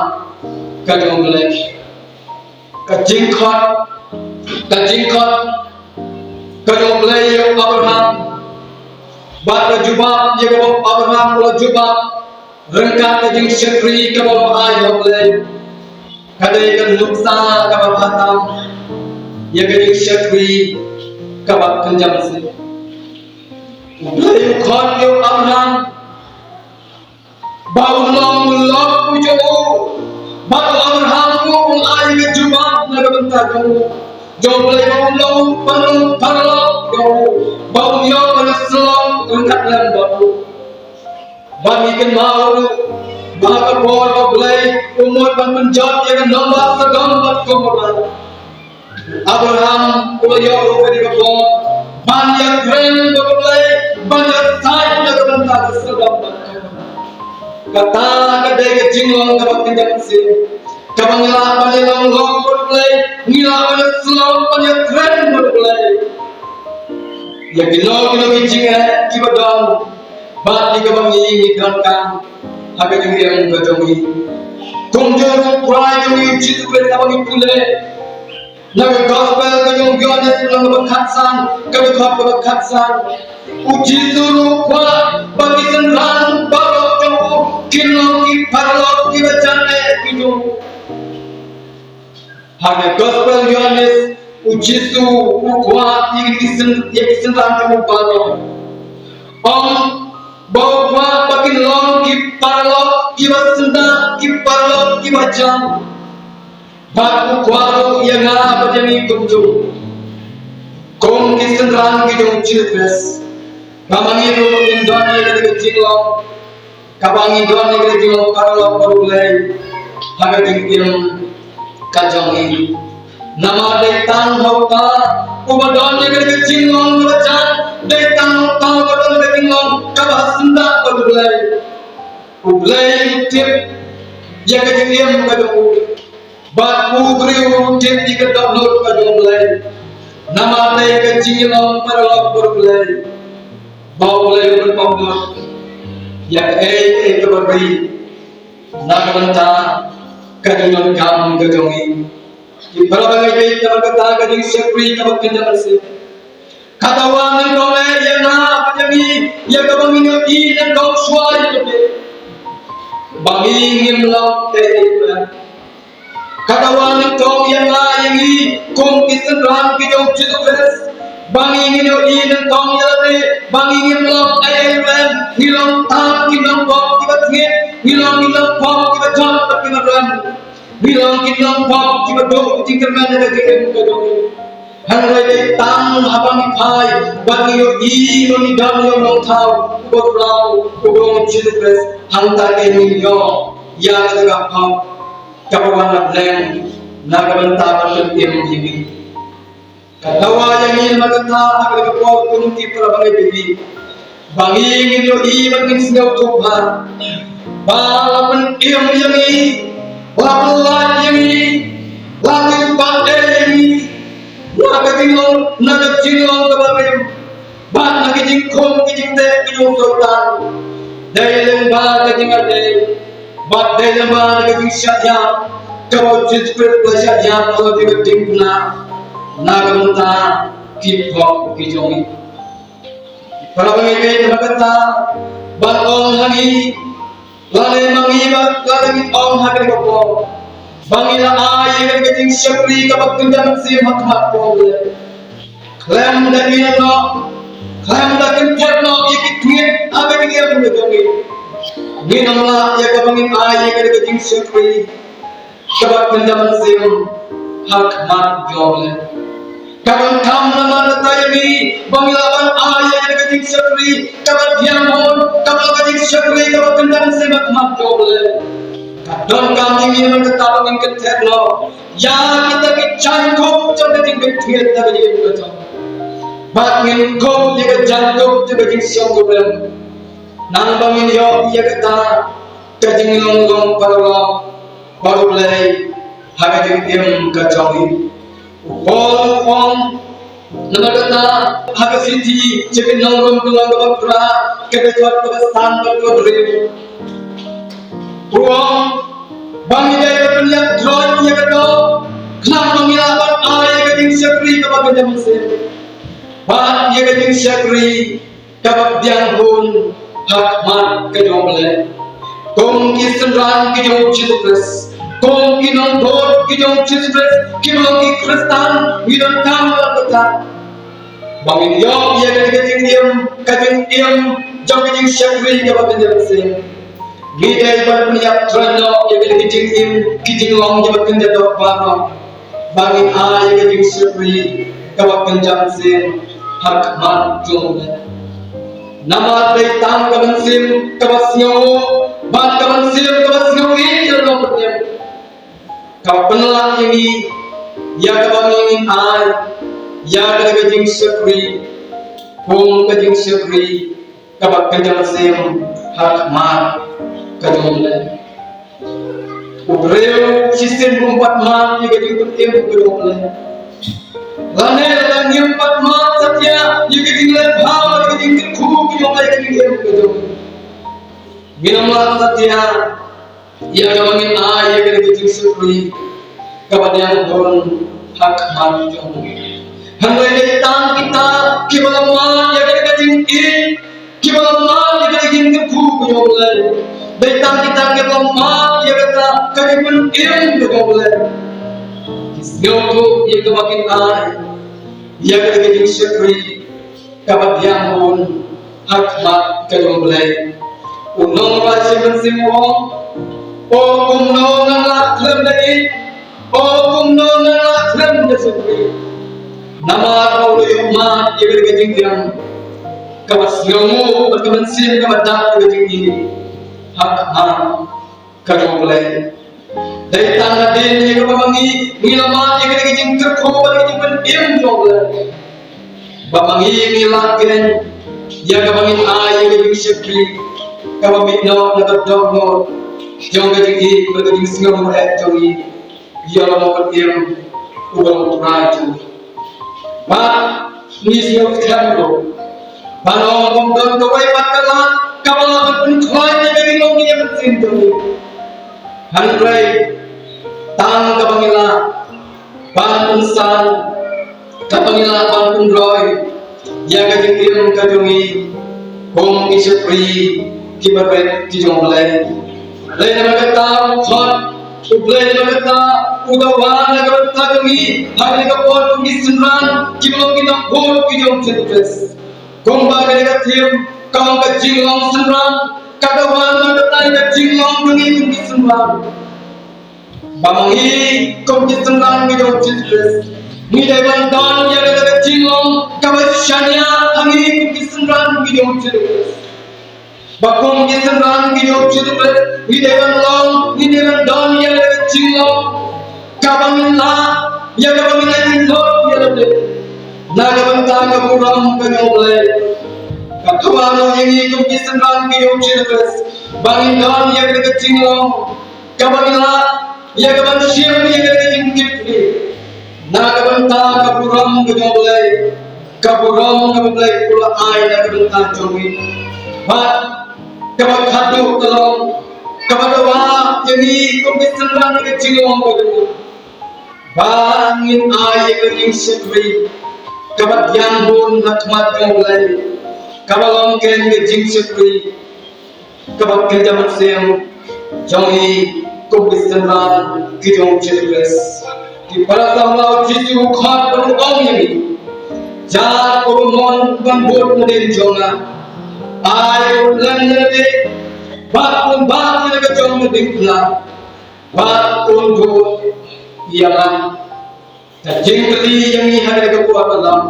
ka jong U Blei. Ka jingkhot, ka jingkhot ka jong U Blei ïa u Abraham bad ka jubab ïa kaba u Abraham u la jubab Ryngkat ka jingshakri kaba u ai ha U Blei, ka dei ka nuksa kaba khatduh ïa ka jingshakri kaba kynja mynsiem. U Blei u khot ïa u Abraham ba un long u lok u jong u. Bad u Abraham ruh u ai ka jubab na ka bynta jong u, jong U Blei, ba un long u paralok jong u, ba un ïoh ban ïasyllok ryngkat lem bad u. Bad ngi kynmaw ruh ba ha ka por ba U Blei u mut ban pynjot ïa ka nongbah Sodom bad Gomorrah, Abraham u la ïoh ruh kane ka bor ban ïakren bad U Blei, ban ïasaid na ka bynta ka Sodom bad Gomorrah. Kata ka dei ka jinglong kaba kynja mynsiem, kaba ngi lah ban ïalong lok bad U Blei, ngi lah ban ïasyllok, ban ïakren bad U Blei ïa kino kino ki jingeh kiba don, bad ïa kaba ngi, ngi donkam ha ka jingim ka jong ngi. Kumjuh ruh U Trai jong ngi U Jisu Khrist, haba ngi pule na ka Gospel ka jong u Ïoannis, lynnong kaba khatsan, ka dkhot kaba khatsan, U Jisu ruh u kwah ba ki synran baroh jong u kin long ki paralok kiba jan eh ki jong u. Ha ka Gospel Ïoannis, U Jisu u kwah ïa ki syn-, ïa ki synran jong u baroh. Ong ba u kwah ba kin long ki paralok kiba syndah, ki paralok kiba jan. Bad u kwah ruh ïa nga bad ïa ngi kumjuh, kum ki synran ki jong U Jisu Khrist, ba ma ngi ruh ngin don ïa kata ka jinglong, kaba ngin don ïa kata ka jinglong paralok bad U Blei ha ka jingim ka jong ngi. Namar dei tang ha uta uba don ïa kata ka jinglong kaba jan, dei tang ha uta uba don ïa ka jinglong kaba syndah bad U Blei, U Blei u tip ïa ka jingim ka jong u. Bad u briew u tip ïa ka dohnud ka jong U Blei. Namar dei ka jingïalong paralok bad U Blei ba U Blei u pynpaw lut ïa kaei kaei kaba ri na ka bynta ka jingdonkam ka jong ngi. Ki para bangeit, namar kata ka jingshakri kaba kynja mynsiem, kata wa nyngkong eh ïa nga bad ïa ngi, ïa kaba ngin ïohi nyngkong shuwa ïa lade, ba ngi ngim long kaei kaei ruh. Kata wa nyngkong ïa nga ïa ngi kum ki synran ki jong U Jisu Khrist, ba ngi ngin ïohi nyngkong ïa lade ba ngi ngim long ei ei ruh. Ngi long tang ki nongpop kiba tngit, ngi long ki nongpop kiba jot bad kiba rem, ngi long ki nongpop kiba duh jingkyrmen ha ka jingim ka jong ngi. Hynrei dei tang haba ngi phai bad ngi ïohi ba ngi don ïa u Nongthaw uba khraw, uba long U Jisu Khrist, hangta ngin ïoh ïa kata ka hok kaba wan na bneng na ka bynta ban pynim ïa ngi. Kata wa ïa ngi namar kata ha kane ka por, ko ki para bangeit, ba ngi ngin ïohi bad ngin sngewthuh bha ba la pynim ïa ngi, la pynlait ïa ngi, la kyrpad ïa ngi na ka jinglong, na ka jinglong kaba rim, bad na ka jingkhum ka jingteh ka jong u Soitan. Dei lyngba ka jingïadei bad dei lyngba ka jingshah ïap kaba U Jisu Khrist u la shah ïap ha la ka diengphna na ka bynta ki hok ki jong ngi. Para bangeit, namar kata ban ong ha ngi, lane ma ngi, ba lane ngi ong ha kane ka por ba ngi la ai ïa ka jingshakri kaba kynja mynsiem ha khmat U Blei. Khlem da ngin ïa noh, khlem da kynthep noh ïa ki tngit ha ka jingim ka jong ngi, ngin ym lah ïa kaba ngin ai ïa ka jingshakri kaba kynja mynsiem ha khmat U Blei. Ka donkam namar kata ïa ngi ba ngi lah ban ai ïa ka jingshakri kaba thiang hun, kaba, ka jingshakri kaba kynja mynsiem ha khmat U Blei. Ka donkam ïa ngi namar kata ba ngin kynthep noh ïa kita ki jaiñkup jong ka jingpyntngit na ka jingim ka jong, bad ngin kup ïa ka jaiñkup jong ka jingshong kurim, nang ba ngin ïoh ïa kata ka jinglong long paralok bad U Blei ha ka jingim ka jong ngi. U Paul u ong namar kata ha ka shithi sha ki nong Rom, ka lynnong kaba phra, ka dkhot kaba san bad kaba hynriew. U ong ba ngi dei ban pynïaid droid ïa ka doh, khnang ba ngin lah ban ai ïa ka jingshakri kaba kynja mynsiem, bad ïa ka jingshakri kaba thiang hun ha khmat ka jong U Blei. Kum ki synran ki jong u Jisu Khrist, kum ki nongbud ki jong u Jisu Khrist, kiba long ki Khristan, ngi donkam bha kata ba ngin ïoh ïa ka jingim, ka jingim jong ka jingshakri kaba kynja mynsiem. Ngi dei ban pynïap trai noh ïa ka jingim, ki jinglong kiba kynja dohnud. Ba ngin ai ïa ka jingshakri kaba kynja mynsiem ha khmat jong U Blei. Namar dei tang ka mynsiem kaba sngewnguh bad ka mynsiem kaba sngewnguh ïa ka long ka mynsiem kaba pynlah ïa ngi ïa kaba ngin ai ïa ka jingshakri, kum ka jingshakri kaba kynja mynsiem ha khmat ka jong U Blei. U briew shisien um pat mad ïa ka jingpynim ka jong U Blei. Lane lada ngim pat mad satia ïa ka jingleh bha, ïa ka jingkyrkhu ka jong U Blei, ka jingim ka jong U Blei. Ngin ym lah satia ïa kaba ngin ai ïa ka jingshakri kaba dang bun ha khmat jong U Blei. Hynrei dei tang kita kiba la mad ïa ka jingim, kiba la mad ïa ka jingkyrkhu ka jong U Blei. Dei tang kita kiba la mad ïa kata ka jingpynim ka jong U Blei. Ki sngewthuh ïa kaba kin ai ïa ka jingshakri kaba dang bun ha khmat ka jong U Blei. U nongrwai mynsiem u ong, o kumno ngan lah khlem da ïeit, o kumno ngan lah khlem da shakri. Namar ba u la ïoh mad ïa ka jingim kaba sngewnguh bad ka mynsiem kaba dap ka jingim ha khmat ka jong U Blei. Dei tang hadien ïa kaba ma ngi ngi la mad ïa ka jingkyrkhu bad ka jingpynim jong U Blei ba ma ngi ngi lah kren ïa kaba ngin ai ïa ka jingshakri kaba mih noh na ka dohnud jong ka jingim bad ka jingsngew eh jong ngi ïa la u Mynsiem uba long Trai jong ngi. Bad ngi sngewthuh ruh ba long kum don kawei pat ka lad kaba lah ban pynkhlaiñ ïa ka jinglong ïa ka mynsiem jong ngi. Hynrei tang kaba ngi lah ban pynsan, kaba ngi lah ban pynroi ïa ka jingim ka jong ngi kum ki shakri kiba rit ki jong U Blei. Lei na kata u khot U Blei, na kata u dawa na ka bynta jong ngi ha kane ka por kum ki synran kiba long ki nongbud ki jong U Jisu Khrist. Kumba kane ka theme ka ong, ka jinglong synran, ka dawa na kata ka jinglong jong ngi kum ki synran. Ba ma ngi kum ki synran ki jong U Jisu Khrist ngi dei ban don ïa ka jinglong kaba shaniah ha ngi kum ki synran ki jong U Jisu Khrist. Ba kum ki synran ki jong U Jisu Khrist ngi dei ban long, ngi dei ban don ïa ka jinglong kaba ngin lah, ïa kaba ngin lah ïa lade na ka bynta ka burom ka jong U Blei. Ka dawa ruh ïa ngi kum ki synran ki jong U Jisu Khrist ba ngin don ïa ka jinglong kaba ngi lah ïa ka ban shim ïa ka jingkit khlieh na ka bynta ka burom ka jong U Blei, ka burom kaba U Blei u la ai na ka bynta jong ngi. Bad kaba khadduh ka long kaba dawa ïa ngi kum ki synran ka jinglong ka jong ngi ba ngin ai ïa ka jingshakri kaba dang bun ha khmat jong U Blei, kaba long keiñ ka jingshakri kaba kynja mynsiem jong ngi kum ki synran ki jong U Jisu Khrist. Ki para samla U Jisu u khot bad u ong ïa ngi, ïa uba mon ban bud nadien jong nga, ai u lem ïa lade bad un bat ïa la ka jong ka diengphna bad un bud ïa nga. Ka jingkylli ïa ngi ha kane ka por ka long,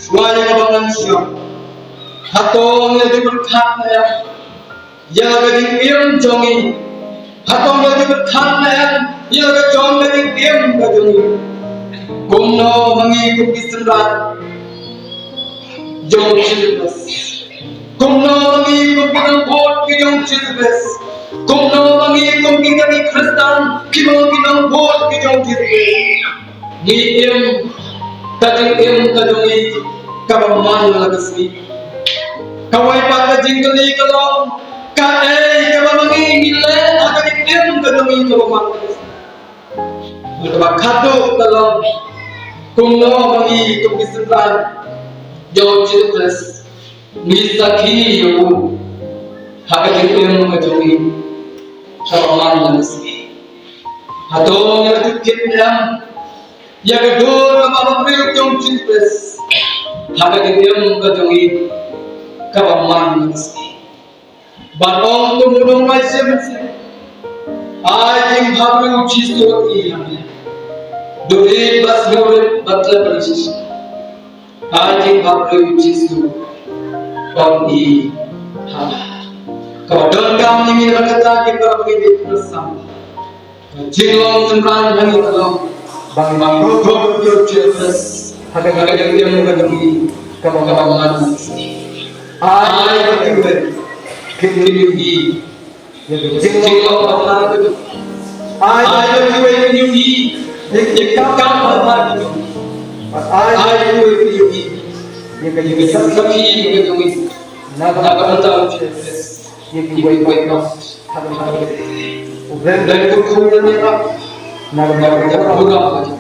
shuwa ïa kaba ngan shong, hato ngi la ju pyrkhat ne em ïa la ka jingim jong ngi? Hato ngi la ju pyrkhat ne em ïa la ka jong ka jingim ka jong ngi? Kumno ma ngi kum ki synran jong U Jisu Khrist? Kumno ma ngi kum ki nongbud ki jong U Jisu Khrist? Kumno ma ngi kum ki kane Khristan kiba long ki nongbud ki jong U Jisu Khrist? Ngi im ka jingim ka jong ngi kaba man la ka sngi. Kawei pat ka jingkylli ka long, kaei kaba ma ngi ngi leh ha ka jingim ka jong ngi kaba man la ka sngi? Kaba khadduh ka long, kumno ma ngi kum ki synran jong U Jisu Khrist ngi sakhi ïa u ha ka jingim ka jong ngi? kaba man la ka sngi. Hato ngi la kit em ïa ka dur kaba bymhok jong u Jisu Khrist ha ka jingim ka jong ngi kaba man la ka sngi? Ban ong kum u nongmai shisha, ai jingbhabriew Jisu ïa ngi. Duh rit bad sngewrit bad khlem rit shisha. Ai jingbhabriew Jisu ïa ngi. Haba kaba donkam ïa ngi, la kata ki para bangeit, ki para samla. Jinglong synran ha ngi ka long ban, ban kob ïa u Jisu Khrist ha ka jingim ka jong ngi kaba man la ka sngi. Ai ba kiwei kin ïohi ïa ka jinglong babha ka jong ngi. Ai ba kiwei kin ïohi ïa ka kam babha ka jong ngi. Ai ba kiwei kin ïohi ïa ka jingsakhi ka jong ngi na ka bynta u Jisu Khrist. Ïa kiwei kiwei noh. U Blei un kyrkhu ïa ngi na ka bynta ka jingburom.